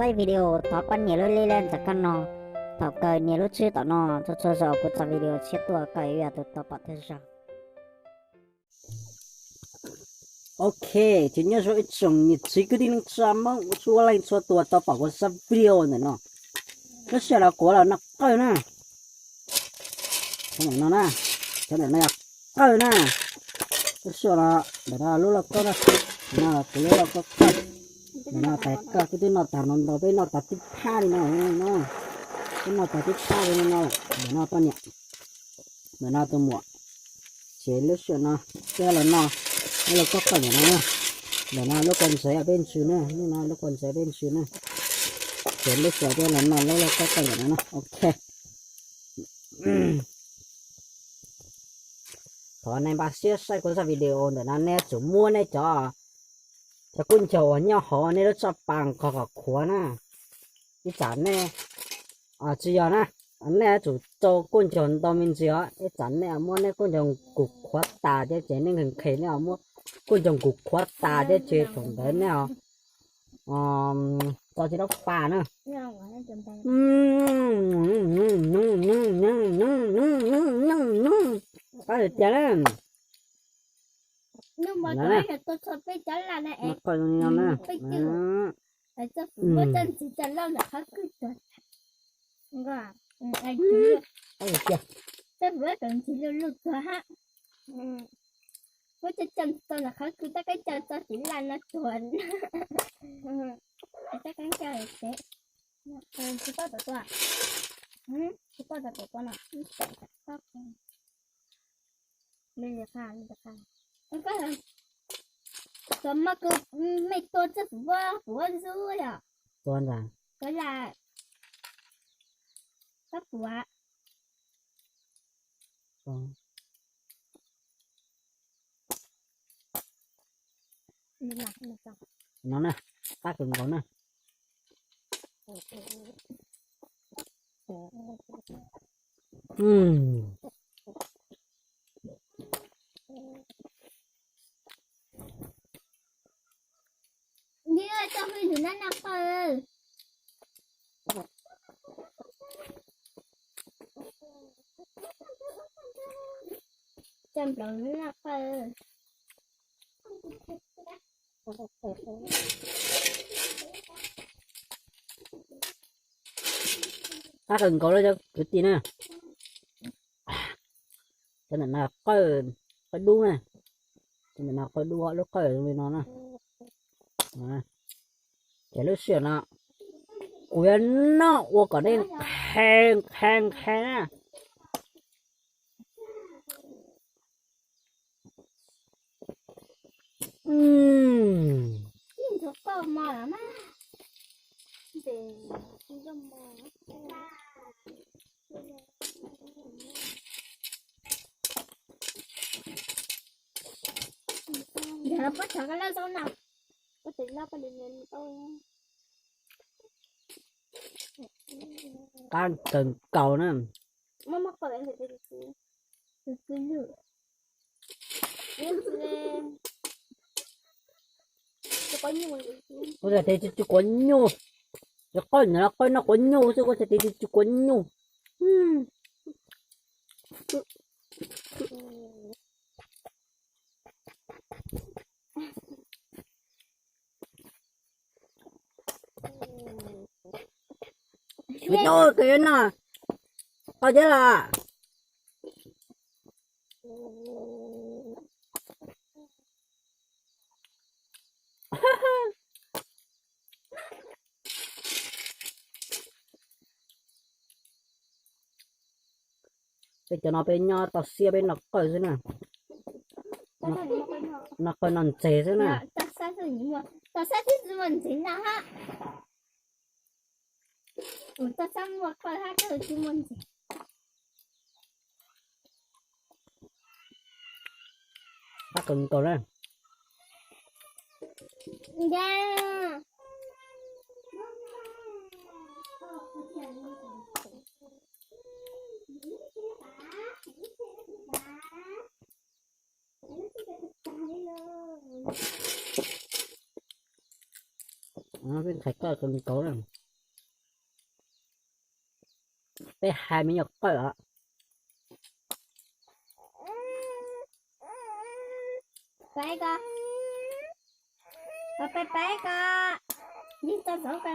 saib video thov pab nias lub like ntawm koj no. Thaum kawg nias lub tswb tom no, txhua txhua zaus kuv tso video tshiab tuaj koj yuav yog tus tau pom thawj zaug. Ok, ces nyob zoo ib tsoom niam txiv kwv tij neej tsa Hmoob txhua leej txhua tus tau pom kuv zaj video ntawm no. Lub sij hawm no kuv los noj qawj na. Cov ntawm no na, cov ntawm no yog qawj na. Lub sij hawm no, ntawm no lub lauj kaub na, no kuv lub lauj kaub qawj. Ntawm no tais koj, kuv twb noj tag no ntau, peb noj tag tib phab li no, no, peb noj tag tib phab li no no. Ntawm no poj niam, ntawm no tus muam. Ces lub sij hawm no peb los noj lub lauj kaub qawj ntawm no na. Ntawm no lub kua ntxawv peb ntsw na, lub no lub kua ntxawv peb ntsw na. Ces lub sij hawm peb los noj lub lauj kaub qawj ntawm no na. Ok. Thov nej npaj siab saib kuv zaj video ntawm no, nej yuav tsum muab nej cov, cov kub ncaug uas nyob hauv nej lub tsoj pas nqos kom qhuav na. Ib tsam nej, tsis yog na, nej yuav tsum rau kub ncaug ntau me ntsis os, ib tsam nej muab nej kub ncaug nqus qhuav tas thiab ces nej nqhis nqhis, nej muab kub ncaug nqus qhuav tas thiab ces thaum ntawd nej tso tsis tau pas na. Qab tiag tiag na. Muab coj ntxiv coj loj ntawm qhov kwj tuag. Muab coj ntxiv loj loj txog hab. Muab coj coj txog txiv laj no tuag. Coj kab coj tsev. Tsis poj tom tua. Tsis poj tom tua no. Tuam maj kws mej tua txawj puv, puv zub yom? Tua ntag. Tua lam, koj puv. No na, qab kawg nkaus na. Nti coj peb ntug nab naj qawj. Coj nplaum nab naj qawj. Qab kawg nkaus lawm cov kwv tij na. Cov ntawm no qawj, qawj dub na. Cov ntawm no qawj dub, lub qawj zoo li no na. Ces lub sij hawm no kuv yuav noj ua kom nej nqhis nqhis nqhis na. Qab kawg nkaus na. Kuv txhais tes tsis tsis quav nyuj. Cov qawj ntawm no qawj noj quav nyuj xwb, kuv txhais tes tsis tsis quav nyuj. Ua nyuj kawg no, qawj thiab los. Peb cov no peb nyob toj siab peb noj qawj xwb na. Noj qawj noj ntses xwb na. Qab kawg nkaus na. Peb nqhis qawj rau nws kauv na. Peb hais me nyuam qawj os. Peb ko, peb peb ko, yeej tau txog ko.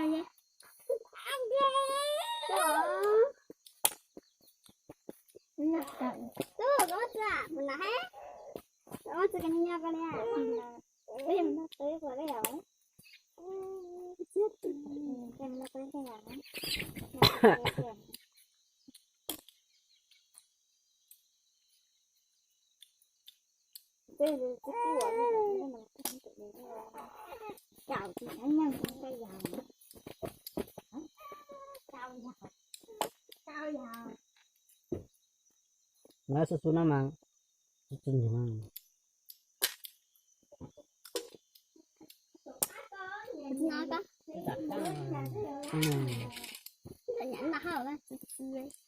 Xub xub no mas, tsis tsis nyob.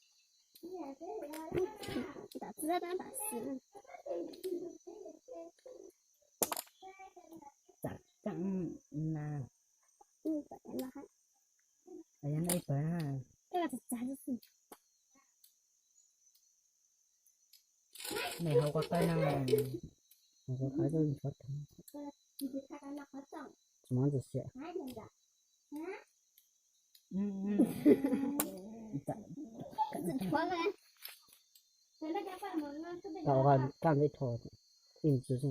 Txam tseem na. Ib pawg na. Nws hau koj qab na, hau koj qab, tsis muaj ntxim siab. Tau kaj ntej tho, ib ntsis.